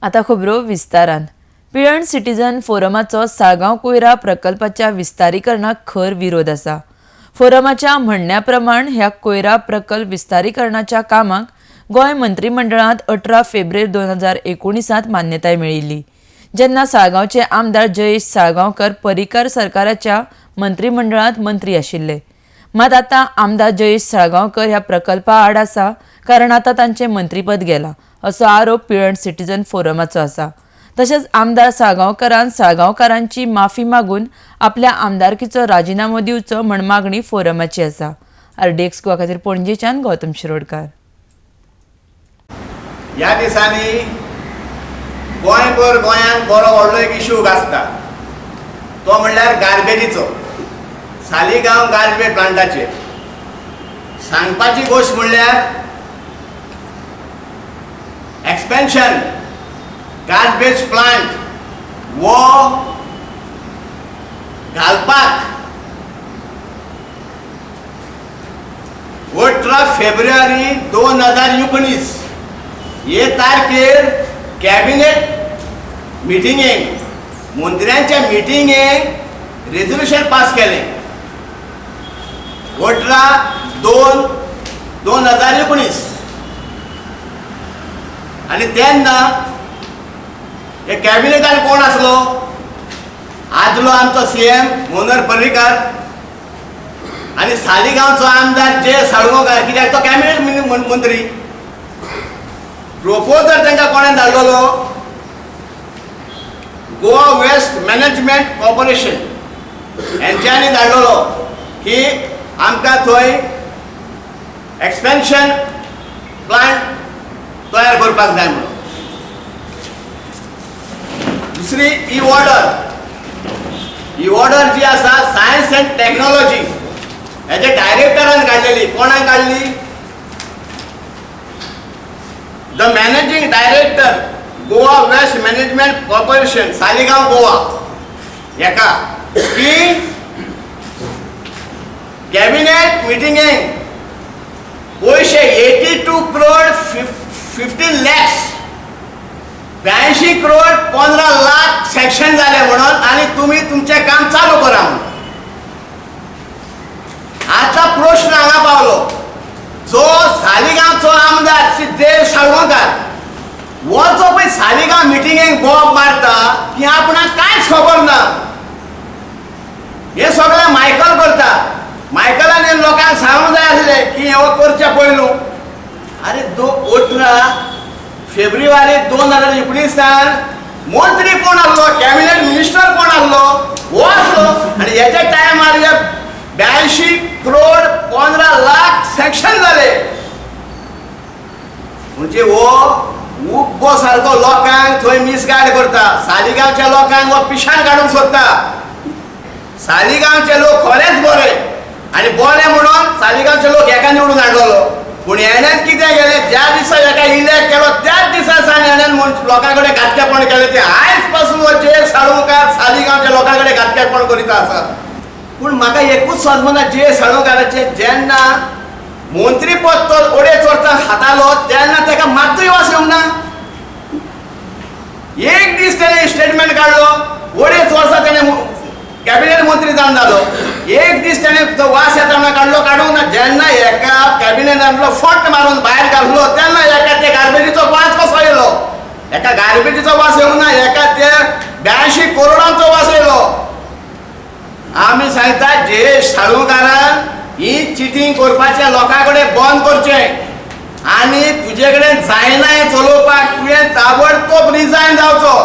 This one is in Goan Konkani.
आता खबरो विस्तारान. पिळर्ण सिटीजन फोरमाचो साळगांव कोयरा प्रकल्पाच्या विस्तारीकरणाक खर विरोध आसा. फोरमाच्या म्हणण्या प्रमाण ह्या कोयरा प्रकल्प विस्तारीकरणाच्या कामाक गोंय मंत्रिमंडळांत 18 फेब्रेर 2019 मान्यताय मेळिल्ली, जेन्ना साळगांवचे आमदार जयेश साळगांवकर पर्रीकार सरकाराच्या मंत्रिमंडळांत मंत्री आशिल्ले. मात आतां आमदार जयेश साळगांवकर ह्या प्रकल्पा आड आसा, कारण आतां तांचें मंत्रीपद गेलां असो आरोप पिळर्ण सिटीजन फोरमाचो आसा. तशेंच आमदार साळगांवकरान साळगांवकारांची माफी मागून आपल्या आमदारकीचो राजिनामो दिवचो म्हण मागणी फोरमाची आसा. आरडीएक्स गोवा खातीर पणजेच्यान गौतम शिरोडकार. ह्या दिसांनी गोंयभर गोंयांत बरो व्हडलो एक इशू गाजता, तो म्हणल्यार गार्बेजीचो, सालिगांव गार्बेज प्लांटाचेर. सांगपाची गोश्ट म्हणल्यार एक्सपेन्शन गार्बेज प्लांट हो घालपाक 18 फेब्रुवारी 2019 हे तारखेर कॅबिनेट मिटिंगेक, मंत्र्यांच्या मिटिंगेक रेजोल्युशन पास केलें 18/2/2019. आनी तेन्ना हे कॅबिनेटान कोण आसलो? आदलो आमचो सीएम मनोहर पर्रीकार आनी सालिगांवचो आमदार जे साळगांवकार, कित्याक तो कॅबिनेट मंत्री. प्रपोजर तांकां कोणें धाडलेलो? गोवा वेस्ट मॅनेजमेंट कॉर्पोरेशन हेंच्यांनी धाडलेलो की आमकां थंय एक्सपेन्शन प्लांट तयार करपाक जाय म्हणून. दुसरी ही ऑर्डर, ही ऑर्डर जी आसा सायन्स अँड टॅक्नोलॉजी हेच्या डायरेक्टरान काडलेली. कोणाक काडली? The managing director Goa waste management corporation Saligao Goa हेका की कॅबिनेट मिटिंगेक पयशे 82 करोड 15 लॅक्स, 82 करोड 15 लाख सँक्शन जाले म्हणून आनी तुमी तुमचें काम चालू करा म्हणून. आतां प्रश्न हांगा पावलो, जो सालिगांवचो आमदार श्री देव साळगांवकार हो जो पळय सालिगांव मिटिंगेक बोब मारता की आपणाक कांयच खबर ना, हे सगळें मायकल करता. मायकलान लोकांक सांगूंक जाय आसलें की हो करचें पयलू. आरे 18 फेब्रुवारी 2019 मंत्री कोण आसलो? कॅबिनेट मिनिस्टर कोण आसलो? हो आसलो. आनी हेच्या टायमार 82 करोड 15 लाख सँक्शन जाले. म्हणजे हो उब्बो सारको लोकांक थंय मिसगायड करता. सालिगांवच्या लोकांक हो पिशान काडूंक सोदता. सालिगांवचे लोक खरेंच बरे आनी बरे म्हणून सालिगांवचे लोक हेका निवडून हाडलेलो. पूण हेणेन कितें केलें, ज्या दिसा हेका इलेक्ट केलो त्याच दिसा सावन हेणेन लोकां कडेन घातकेपण केलें. ते आयज पासून हो जे साळगांवकार सालिगांवच्या लोकां कडेन घातकेपण करीत आसा. पूण म्हाका एकूच समजना, जे साळगांवकाराचें जेन्ना मंत्रीपद तो अडेच वर्सां खातालो तेन्ना ताका मात्तूय वास येवंक ना. एक दीस तेणें स्टेटमेंट काडलो, अडेच वर्सां तेणें कॅबिनेट मंत्री जावन जालो, एक दीस तेणें तो वास येता म्हणून काडलो, काडूंक ना. जेन्ना एका कॅबिनेटांतलो फट मारून भायर घातलो तेन्ना एका ते गार्बेजीचो वास कसो येयलो? एका गार्बेजीचो वास येवंक ना, एका ते 82 करोडांचो वास येयलो. आमी सांगता जे साळगांवकारान ही चिटींग करपाचें लोकां कडेन बंद करचें आनी तुजे कडेन जायना हें चलोवपाक तुवें ताबडतोब रिजायन जावचो.